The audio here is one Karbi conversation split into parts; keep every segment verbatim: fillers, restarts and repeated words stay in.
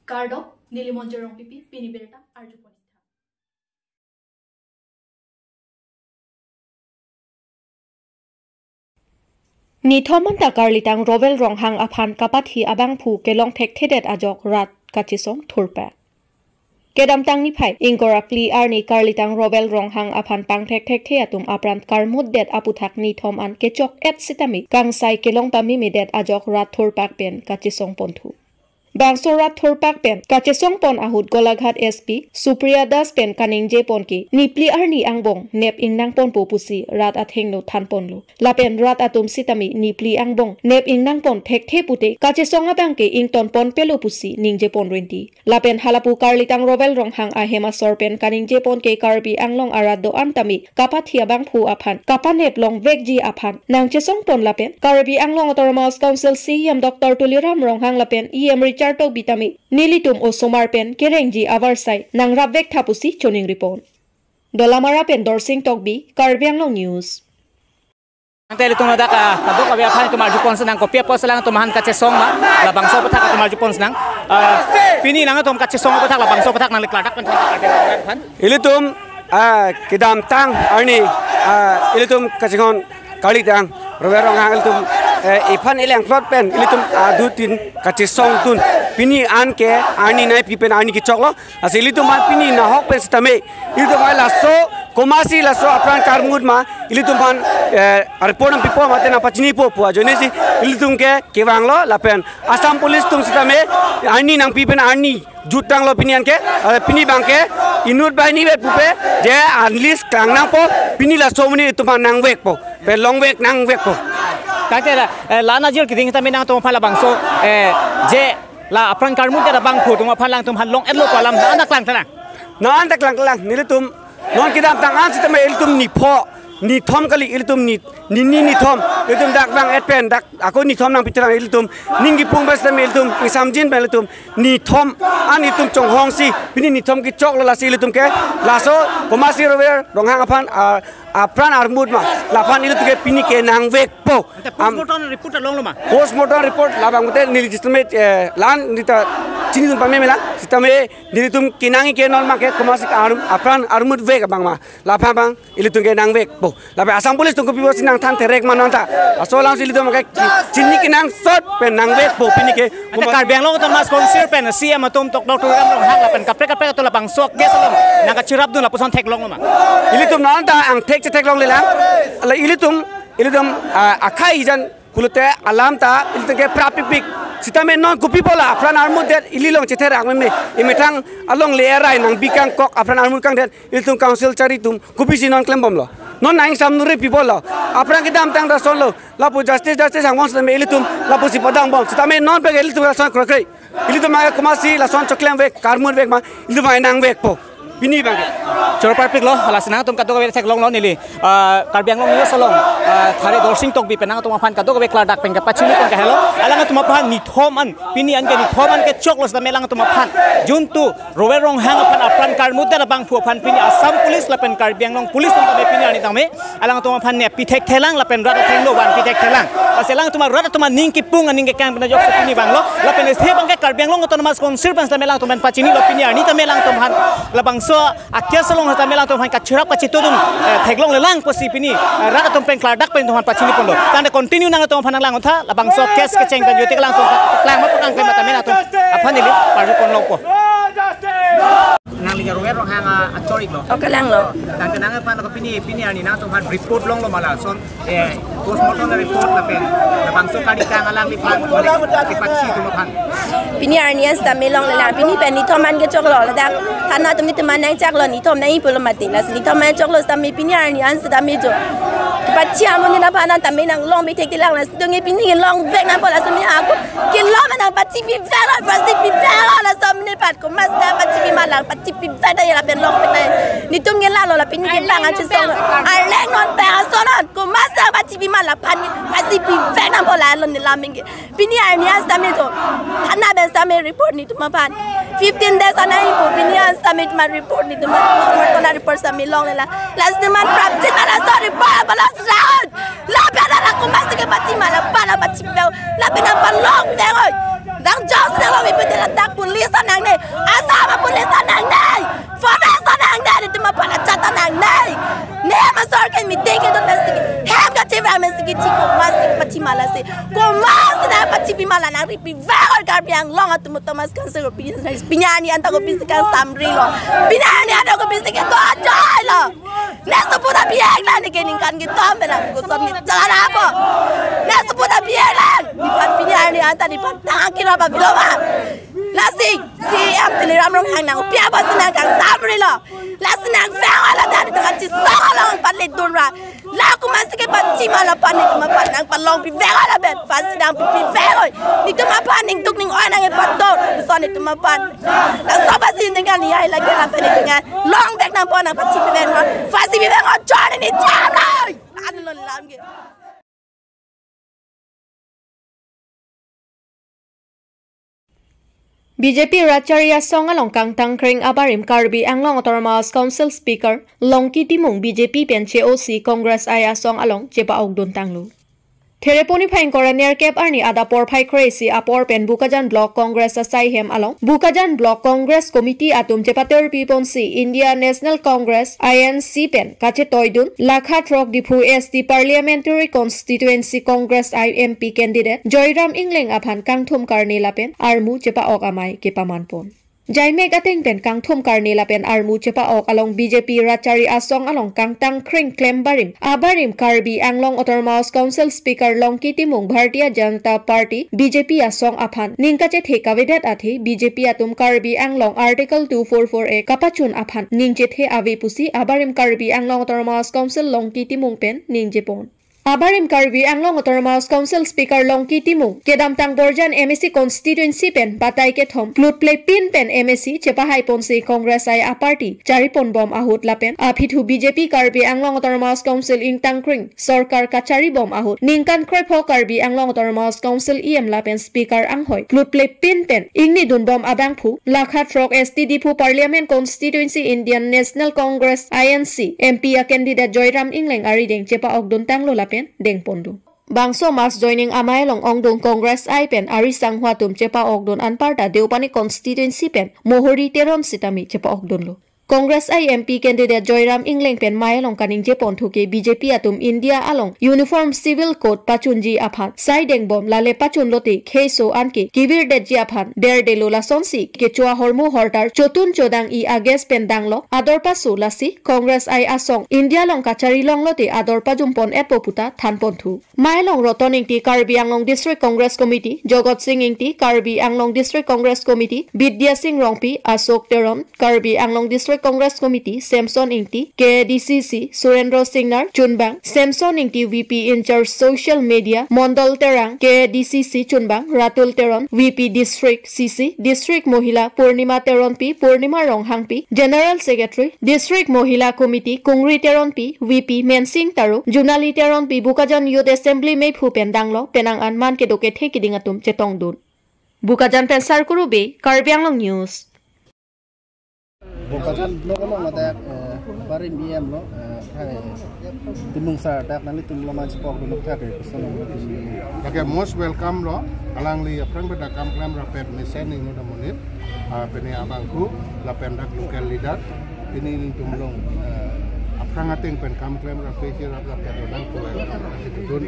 Kardom, neli Monjir Rongpipi, pini birta arjupon. Nithom anta karlitang Rowel Ronghang aphan kapathi abangphu kelong thekthedet ajok rat kachesong thurpak. Kedamtang niphai ingkoi ra phli arni karlitang Rowel Ronghang aphan pangthek thekthe atum apran karmutdet aputhak nithom an kechok-et sitame kangsai kelong pamemedet ajok rat thurpak pen kachesong ponthu. Bangso rat thurpak pen kachesong pon ahut Golaghat S P Supriya Das pen kaningje pon ke niphli arni angbong nep ingnang ponpo pusi rat athengno than ponlo. Lapen rat atum sitame niphli angbong nep ingnang pon thekthe pute kachesong abang ke ington ponpelo pusi ningje pon renti. Lapen halapu karlitang Rowel Ronghang ahem asor pen kaningje pon ke Karbi Anglong arat do-an tame kapathi abangphu aphan kapanep longvekji aphan nangchesong pon lapen Karbi Anglong Autonomous Council C E M Doctor Tuliram Ronghang lapen E M Richard Tokbi tame nelitum osomar pen kerengji avarsai nangrapvek tha pusi choningri pon. Dolamara pen Dorsing Tokbi, Karbi Anglong News. Tangte ilitum ladak, ah, kadokave aphan itum arjupon sinang, kopi apotsi alangtum aphan kachesong ma, labangso aputhak itum arjupon sinang. Ah, pini nangtum kachesong aputhak labangso aputhak nangli klardak pen aphan. Ilitum, ah, kedamtang arni, ah, ilitum kachesong karlitang Rowel Ronghang ilitum, eh, iphan ileng plot pen ilitum adutin kachesongdun. Pini an ke arni nai pi pen arni kechoklo. Lasi ilitum aphan pini nahok pen sitame ilitum aphan laso komatsi laso apran karmut ma ilitum aphan, eh, report nangpipo mate nangpachinipo pu ajoinesi ilitum ke kevanglo lapen Assam Police atum sitame arni nangpi pen arni jutanglo pini an ke, eh, pini abang ke inut banghini vet pupe je unless klang nangpo pini laso amonit itum aphan nangvekpo, pen longvek nangvekpo. Tangte la, eh, la-an ajir keding tame nangtum aphan labangso, eh, je la apran karmutdet abangphu atum aphan alangtum aphan long-etlo pu alam na-an ta klang tha nang. Na-an ta klang klang, nelitum non kedamtang an sitame ilitum nipho, nithom kali, ilitum ni, ni, ni, nithom, ilitum dak vang-et pen dak ako nithom nangpi tha nang, ilitum ning kipung pen sitame ilitum ingsamjin pen ilitum nithom an ilitum chonghongsi pini nithom kechoklo lasi ilitum ke laso komatsi Rowel Ronghang aphan, ah, apran armut ma laphan ilitum ke pini ke nangvekpo. Ante am- postmortem report ta longlo ma? Postmortem report labang mate neli sitame, eh, la-an neli ta chinidun pameme lang. Sitame nelitum kenangji ke non ma ke komatsi arm-, apran armut vek abang ma. Laphan abang ilitum ke nangvekpo. Lapen Assam Police atum kopi apotsi nangthan therek ma non ta. Laso alam si ilitum ke chini kenangsot pen nangvekpo pini ke. Ante Karbi Anglong Autonomous Council pen C E M atum Doctor Tuliram Ronghang lapen kaprek kaprek atum labangso case along nangkachirapdun lapuson theklonglo ma? Ilitum non ta angthek chetheklongle lang. La ilitum, ilitum, ah, akhai jan pulote alam ta ilitum ke prapikpik. Sitame non kopi pu la apran armutdet ili along chetherak meme. Imethang along le arai nangbi kangkok apran armut kangdet ilitum council chari atum kopisi non klembomlo. Non nang ingsamnuri pipolo. Apran kedamtang ta lasonlo. Lapu justice, justice hangvon sitame ilitum lapusi padangbom. Sitame non pen ilitum lason krokroi. Ilitum ma komatsi lason choklemvek, karmutvek ma, ilitum ma nangvekpo. Pini abang ke. Choro parpiklo, lasi nangtum kadokave theklonglo neli, ah, Karbi Anglong News along, ah, thare Dorsing Tokbi pen nangtum aphan kadokave klardak pen kapachini pen kahelo. Alangtum aphan nithom an, pini an ke nithom an kechoklo sitame alangtum aphan juntu Rowel Ronghang aphan apran karmutdet abangphu aphan pini Assam Police lapen Karbi Anglong Police atum tame pini arni tame alangtum aphan neppi thekthelang lapen rat athengno vanpi thekthelang. Lasi alangtum rat atum aning kipung aning kekang pen ajok si pini vanglo. Lapen isi abang ke Karbi Anglong Autonomous Council pen sitame alangtum aphan pachinilo, pini arni tame alangtum aphan labangso a-case along sitame alangtum aphan kachirap kachitodun, eh, theklongle lang pusi pini, eh, rat atum pen klardak pen atum aphan pachini ponlo. Tangte continue nangtum aphan nanglang-un tha, labangso case kecheng pen jodi alangtum aphan klang ma pu kangklem tame alangtum aphan neli parju ponlongpo. Nangli ke Rowel Ronghang achor-iklo. Oh, kalanglo. Tangte nangphan ke pini, pini arni nangtum aphan report longlo ma lason, eh, postmortem report lapen labangso karlitang alangliphan, kepatsi atum aphan. Pini arni an sitame longle lang. Pini pen nithom an kechoklo. Ladak thana atum nelitum aphan nangchaklo, nithom nangji pulo mati. Lasi nithom an choklo sitame pini arni an sitame jo kepatsi amonit aphan an tame nanglongpi thekthelang. Lasi dungi pini longvek nangpo, lasi pini ako kelong nangpachipiveklo, pachipiveklo, laso amonit aphan komatsi nangpachipi ma lang, pachipivek ta ya lapen longvek ta. Nelitum ke lalo la pini ke bang achesong. Arleng non pen ason non, komatsi nangpachipi ma laphan pachipivek nangpo la alon ne laming ke. Pini arni an sitame jo thana pen sitame report nelitum aphan. Fifteen days an nangpo, pini an sitame tuma report nelitum aphan. Postmortem report sitame longle lang. Lasi nelitum aphan prapjin ma laso report apa laso round. Lapen la komatsi ke pati ma la pala pati bel. Lapen apa long dengoi. Dang jos nang lo, ipi dela dak police ta nangne, Assam a police ta nangne, forest ta nangne, netum aphan ajat ta nangne. Ne masor ke meeting ke dun mesti ke, hem kachevang mesti ke, chiko mesti ke pachi ma lasi. Komat si nangpachipi ma la, nangripi vang oi Karbi Anglong atum, Thomas Council ko pini, pini arni anta ko pisi kangsamri lo. Pini arni anta ko pisi ke to ajoy lo. Ne sopo ta biang lang, ne ke ningkan ketom pen nang koson ne chala na po. Ne sopo ta biang lang. Nephan pini arni anta nephan tang kira ba bilo ba. Lasi, C E M Tuliram Ronghang nangpi apotsi nang kangsamri lo. Lasi nangvang hala dan tang chisong along pan le dun ra. La komat si ke pachi ma la pan netum aphan nangpalongpi vang hala pen. Pasi nangpipi vang oi. Netum aphan ning duk ning oi nangkepator. Lason netum aphan. Laso pasi ning kali ai lagi la pen netum nang. Long vek nangpo, nangpachipi vang oi. Pasi pi vang oi, chor ne chor noi. Anu lo lam ke. B J P Ratchari Asong along kangtang kreng abarim Karbi Anglong Autonomous Council Speaker Longki Timung B J P pen che-osi Congress I asong along chepa-ok dun tanglo. Thereponi phai ingkoi ra nerkep arni adap porphai kre-isi apor pen Bokajan Block Congress asai hem along Bokajan Block Congress Committee atum chepaterpi ponsi India National Congress, I N C, pen kachetoidun lakha throk Diphu S T Parliamentary Constituency Congress I M P candidate Joyram Engleng aphan kangthum karne lapen armu chepa-ok amei kepaman pon. Jaimek ateng pen kangthum karne lapen armu chepa-ok along B J P Ratchari Asong along kangtang kreng klem barim abarim Karbi Anglong Autonomous Council Speaker Longki Timung Bharatiya Janata Party, B J P, asong aphan ning kachethe kavedet athe B J P atum Karbi Anglong Article two four four A kapachun aphan ning chethe ave pusi abarim Karbi Anglong Autonomous Council Longki Timung pen ningje pon. Abarim Karbi Anglong Autonomous Council Speaker Longki Timung kedamtang Borjan M A C constituency pen batai kethom plutple pin pen M A C chepahai ponsi Congress I a party chari pon bom ahut lapen aphi thu B J P Karbi Anglong Autonomous Council ingtang kreng sorkar kachari bom ahut ningkan krepho Karbi Anglong Autonomous Council E M lapen Speaker anghoi plutple pin pen ingni dun bom abangphu lakha throk S T Diphu Parliament Constituency Indian National Congress, I N C, M P a candidate Joyram Engleng arideng chepa-ok dun tanglo lapen deng pon do. Bangso mass joining amei along ongdung Congress I pen ari sanghwa atum chepa-ok dun anparta Deopani constituency pen Mohori Teron sitame chepa-ok dunlo. Congress I M P candidate Joyram Engleng pen mei along kaningje pon thu ke B J P atum India along Uniform Civil Code pachunji aphan sai deng bom, lale pachun lote kheiso anke kevirdetji aphan derdelo, lasonsi kecho ahormu hortar chotun chodang-i August pen danglo ador paso, lasi Congress I asong India along kachari long lote ador pajum pon-etpo puta than pon thu. Mei along Roton Ingti, Karbi Anglong District Congress Committee, Jogot Sing Ingti, Karbi Anglong District Congress Committee, Bidya Sing Rongpi, Ashok Teron, Karbi Anglong District Congress Committee, Samson Ingti, K A D C C, Surendra Singnar, Chunbang, Samson Ingti, V P in charge social media, Mondol Terang, K A D C C, Chunbang, Ratul Teron, V P District C C, District Mohila, Purnima Teronpi, Purnima Ronghangpi, General Secretary, District Mohila Committee, Kungri Teronpi, V P Mensing Taro, Junali Teronpi, Bokajan Youth Assembly meiphu pen danglo, penang an man kedo kethe kiding atum chetong dun. Bokajan pen Sarkuru Bey, Karbi Anglong News. Bokajan Block along ladak, eh, barim E M lo, eh, hai, Timung sir, dak nanglitum lo man chepok dun thak, eh, koson lo. Lake most welcome lo, alangli aphrang pen dak kam klem rapet mesen ingno da monit, ah, pini abangphu, lapen dak local leader, pini nelitum along, eh, aphrang ateng pen kam klem rapet, si rap rapet lo nang tuai, nelitum dun,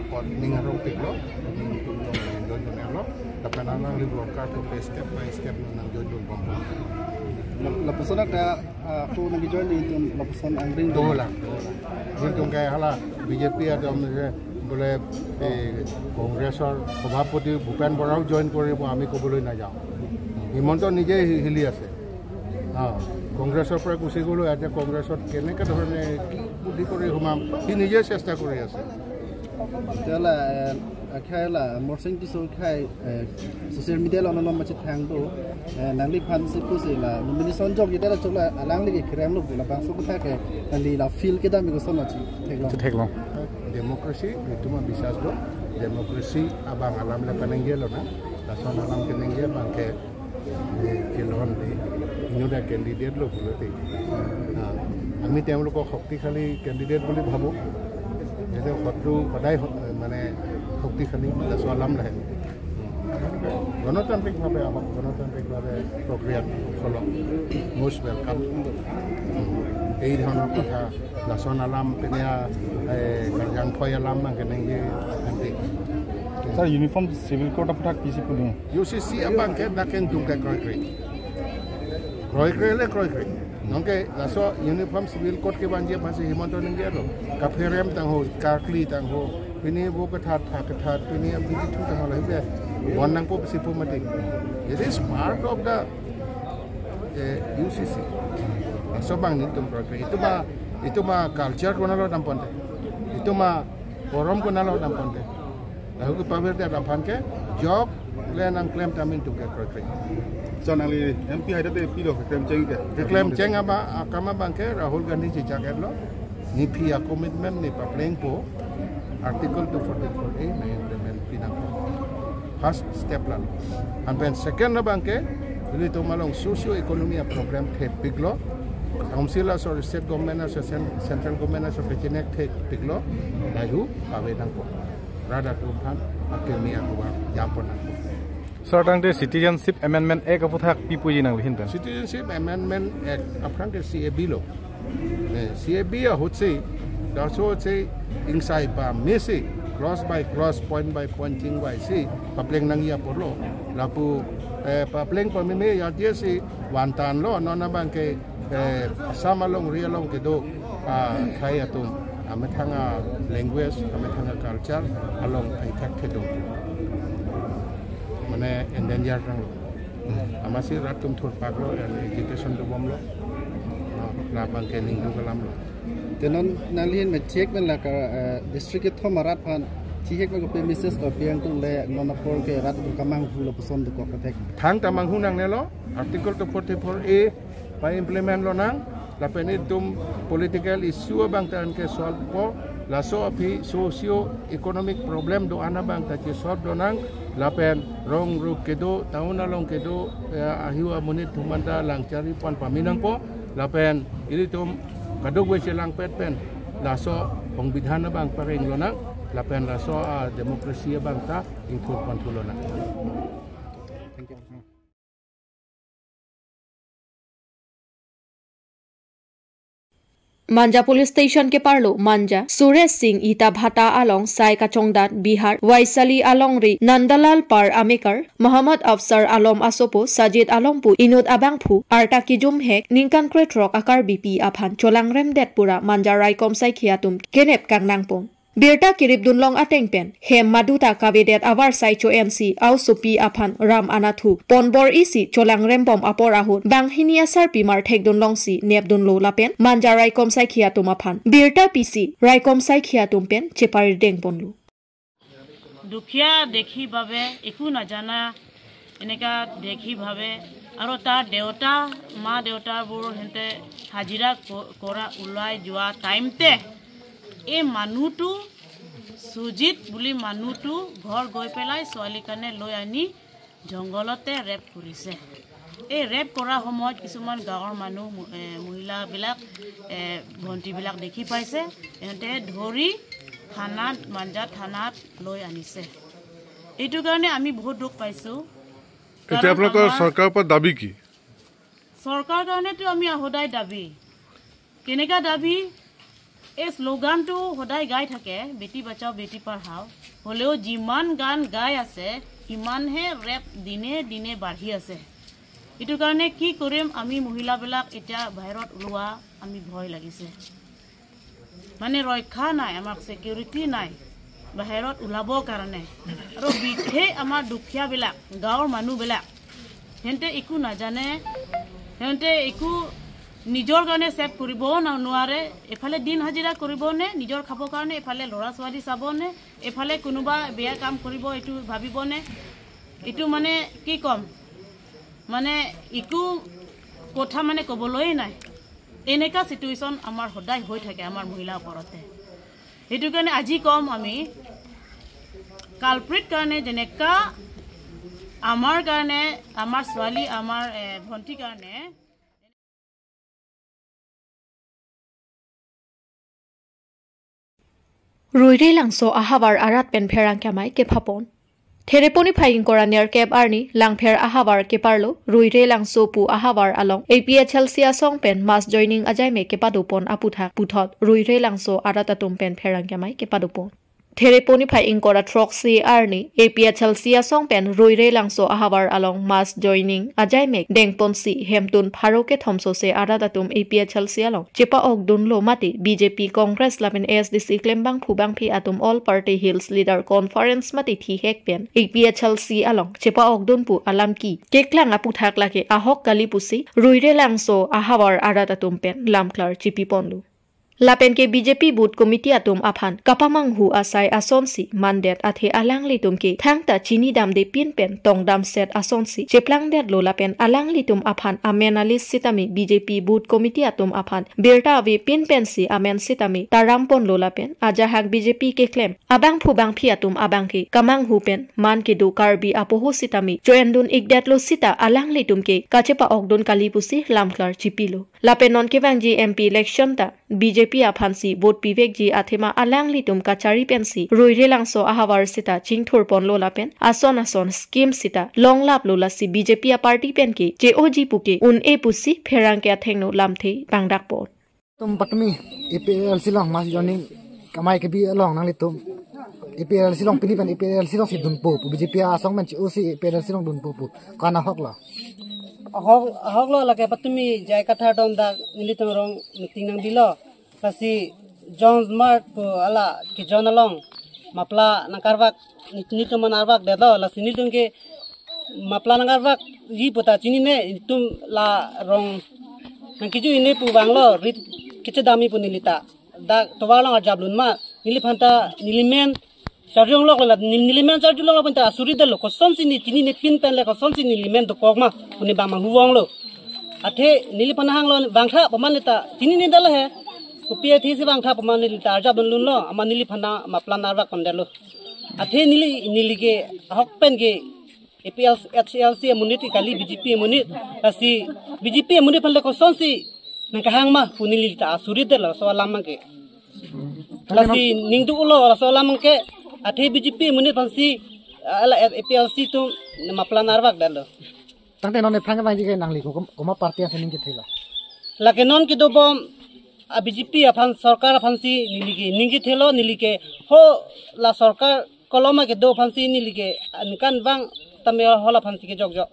pot ning arong tik lo, nelitum along, don don lo, lapen alangli broadcast to step by step nang join dun bom. Lap-, lapuson dak, ah, ako nang join nelitum lapuson angring. Dola, dola. Nelitum ke hala B J P atum je bole, eh, Congressor সভাপতি ভূপেন বৰাও join কৰিব, আমি ক'বলৈ নাযাওঁ। হিমন্ত নিজে হি-, হিলি আছে। অ, কংগ্ৰেছৰ পৰা গুচি গ'লো, এতিয়া কংগ্ৰেছত কেনেকে ধৰণে কি বুদ্ধি কৰি সোমাম, সি নিজে চেষ্টা কৰি আছে। তেতিয়াহ'লে, এ, আশাই লা, মৰচিং টিছো খাই, এ, social media lo nono machi thang do, A, nangliphan si pusi la, nomination jok ite la chokla, alangli ke kerem lo, labangso kutha ke, nangli la feel kedam koson lo chi, theklong. Theklong. Democracy, nelitum abiswas do, democracy abang alam le panengjelo na, lason alam kenengje abang ke, eh, kelon di, inut a candidate lo pulote. Ah, আমি তেওঁলোকক শক্তিশালী কেণ্ডিডেট বুলি ভাবোঁ। এতিয়া শত্ৰু সদায় শ-, মানে শক্তিশালী, laso alam lahe. গণতান্ত্ৰিকভাৱে আহক, গণতান্ত্ৰিকভাৱে প্ৰক্ৰিয়াত খলক, most welcome। এই ধৰণৰ কথা লাচন আলাম, পেনিয়া, এই গাৰ্জাংফই আলাম, কেনেকে শান্তি। Sir, uniform civil code aphuthak pisi pudun? U C C abang ke dak endung ke kroikre. Kroikre le kroikre. Nonke laso uniform civil code kevanji aphansi Himanta Ningje lo. Kapherem tangho, karkli tangho, pini bo kethat, tha kethat, pini abidi thu tangho lahibe. Bon nangpo pisi pu mati. It is part of the, eh, U C C. Laso abang nelitum kroikre. Itum a, itum a culture konatlo damponte. Itum a forum konatlo damponte. Lahu ke pavirdet aphan ke jok le nangklem ta nelitum ke kroikre. So nangli M P haida te pilo klemcheng ke? Klemcheng aba akam abang ke Rahul Gandhi chichak etlo. Nephi a commitment ne paplengpo, Article two forty-four A ne implement pinangpo. First step lang. Anpen second abang ke, ilitum along socio economy a problem thepiklo. Council aso, state government aso, cen-, central government aso kechenek thepiklo. Lahu pave nangpo. Rat atum aphan akimi ahuar japon nangpo. Sir, tangte Citizenship Amendment Act aphuthak pi puji nangli ahin pen? Citizenship Amendment Act aphrang ke C A B lo. Eh, C A B ahutsi, laso si ingsai pamesi, clause by clause, point by point chingvaisi papleng nangji apotlo. Lapu, eh, papleng pameme ya dia si vantanlo, non abang ke, eh, Assam alongri along kedo, ah, akhei atum, amethang a language, amethang a culture along effect thedo. Mane endanger tanglo. Amatsi rat atum thurpaklo, and agitation dobomlo. No, labang ke ningduk alamlo. Te non nangli ahin me check men la ka, eh, district kethom arat aphan chihek men kopi message kopi angtung le non apor ke rat atum kamanghulo puson dokok kathek. Thangta manghu nangnelo, Article two forty-four A pa-implement lonang, lapen itum political issue abang ta anke solve po, laso aphi socio economic problem do-an abang ta che-solve lonang, lapen rong rup kedo, town along kedo, eh, ahiu amonit atum anta langchari pon pami nangpo, lapen ilitum kadokave chelangpet pen laso songbidhan abang pareng lonang, lapen laso a democracy abang ta ingthur pon thu lonang. Manja Police Station keparlo Manja Suresh Singh Ita Bhata along sai kachongdat Bihar Vaishali alongri Nandalal Par amekar Muhammad Afsar Alam asopo Sajid Alam pu inut abangphu arta kijum hek ningkan krethrok akarbipi aphan cholangremdet pura Manja raikom saikhi atum kenep kangnangpon. Birta kirip dunlong ateng pen hem maduta kavedet avarsai cho-ensi aosopi aphan ram anathu ponbor isi cholangrembom apor ahut banghini asarpimar thekdunlongsi nepdunlo lapen Manja raikom saikhi atum aphan birta pisi raikom saikhi atum pen cheparidengponlo. দুখীয়া দেখি বাবে একো নাজানা, এনেকা দেখি ভাবে আৰু তাৰ দেউতা, মা দেউতাবোৰ সিহঁতে হাজিৰা ক-, কৰা ওলাই যোৱা টাইমতে এই মানুহটো, সুজিত বুলি মানুহটো ঘৰ গৈ পেলাই ছোৱালীৰ কাৰণে লৈ আনি জংঘলতে ৰেপ কৰিছে। এই ৰেপ কৰা সময়ত কিছুমান গাঁৱৰ মানুহ, ম-, এ, মহিলাবিলাক, এ, ভণ্টিবিলাক দেখি পাইছে, সিহঁতে ধৰি থানাত, মাঞ্জা থানাত লৈ আনিছে। এইটো কাৰণে আমি বহুত দুখ পাইছোঁ। এতিয়া কাৰণ আপোনালোকৰ আমাৰ চৰকাৰৰ পৰা দাবী কি? চৰকাৰৰ কাৰণেতো আমি সদায় দাবী। কেনেকা দাবী? এই শ্লোগানটো সদায় গাই থাকে, বেটি বচাও, বেটি পঢ়াও। হ'লেও যিমান গান গাই আছে, সিমানহে ৰেপ দিনে দিনে বাঢ়ি আছে। এইটো কাৰণে কি কৰিম, আমি মহিলাবিলাক এতিয়া বাহিৰত ওলোৱা আমি ভয় লাগিছে। মানে ৰক্ষা নাই, আমাক ছিকিউৰিটি নাই বাহিৰত ওলাবৰ কাৰণে। আৰু বিশেষ আমাৰ দুখীয়াবিলাক, গাঁৱৰ মানুহবিলাক, সিহঁতে একো নাজানে, সিহঁতে একো নিজৰ কাৰণে ছেভ কৰিব ন-, নোৱাৰে। এফালে দিন হাজিৰা কৰিব নে, নিজৰ খাবৰ কাৰণে, এফালে ল'ৰা ছোৱালী চাব নে, এফালে কোনোবা বেয়া কাম কৰিব, এইটো ভাবিব নে? এইটো মানে কি ক'ম, মানে একো কথা মানে ক'বলৈ নাই। এনেকা চিটুৱেশ্যন আমাৰ সদায় হৈ থাকে আমাৰ মহিলাৰ ওপৰতে। সেইটো কাৰণে আজি ক'ম আমি, কালপ্ৰিট কাৰণে যেনেকা আমাৰ কাৰণে, আমাৰ ছোৱালী, আমাৰ, এ, ভণ্টিৰ কাৰণে। Ruirelangso ahavar arat pen pherangke amei kephapon. Thereponi phai ingkoi ra nerkep arni Langpher ahavar keparlo Ruire Langso pu ahavar along A P H L C asong pen mass joining ajaimek kepadopon aputhak puthot Ruire Langso arat atum pen pherangke amei kepadopon. Thereponi phai ingkoi ra throksi arni A P H L C asong pen Ruire Langso ahavar along mass joining ajaimek dengponsi hemtun pharo kethom sose arat atum A P H L C along chepa-okdunlo mate B J P, Congress lapen A S D C klembangphu bangphi atum All Party Hills Leader Conference mate thihek pen A P H L C along chepa-okdun pu alam ke keklang aputhak lake ahok kali pusi Ruire Langso ahavar arat atum pen lamklar chipiponlo. Lapen ke B J P booth committee atum aphan kapamanghu asai asonsi mandet athe alanglitum ke thangta chinidamde pin pen tongdamset asonsi cheplangdetlo lapen alanglitum aphan amen a-list sitame B J P booth committee atum aphan birta ave pin pensi amen sitame taramponlo lapen ajahak B J P keklem abangphu bangphi atum abangke kamanghu pen man kedo Karbi apoho sitame cho-endun-ikdetlo sita alanglitum ke kachepa-okdun kali pusi lamklar chipilo. Lapen non kevangji M P election ta B J P aphansi vote pivekji athema alanglitum kachari pensi Ruire Langso ahavar sita chingthurponlo lapen ason ason scheme sita longlaplo lasi B J P aparty pen ke che-oji puke un-e pusi pherangke athengno lamthe pangdakpon. Tum patumi A P H L C along mass joining kamai kebi along nanglitum A P H L C along pini pen A P H L C alongsi dunpo pu, B J P asong pen che-osi A P H L C along dunpo pu, ko-an ahoklo? Ahok, ahoklo, lake patumi J I Kathar atum dak nelitum arong meeting nangbilo. Lasi John Smart pu ala ke John along mapla nangkarvak, ni, nelitum nangkarvakdetlo, lasi nelitum ke mapla nangkarvakji puta chinine, nelitum la rong nangkiju-ine pu vanglo, rit kechedamji pu nelita. Dak tovar along arjaplun ma, neliphan ta nelimen charjulonglo la, nel-, nelimen charjulonglo pu ta asuridetlo, kosonsi ne chinine pin pen le kosonsi nelimen dokok ma pu ne bang manghu vanglo. Athe neliphan hanglo vangtha pu ma nelita, chinine dala he. Kopi athesi vangtha pu ma nelita arjap dunlunlo, amat neliphan ta mapla nangkarvakpondetlo. Athe neli, neli ke ahok pen ke A P H L C amonit kali, B J P amonit, lasi B J P amonit aphan le kosonsi nangkahang ma pu nelita asuridetlo laso alam abangke. Lasi ning do-olo laso alam abangke, athe B J P amonit aphansi ala A P H L C atum mapla nangkarvakdetlo. Tangte non ephrang kevangji ke nangli ko, kom-, komat party ansi ning kethelo? Lake non kedobom a B J P aphan, sorkar aphansi neli ke ning kethelo, neli ke ho la sorkar koloma kedo aphansi neli ke ankan vang tame ho la aphansi kejokjok.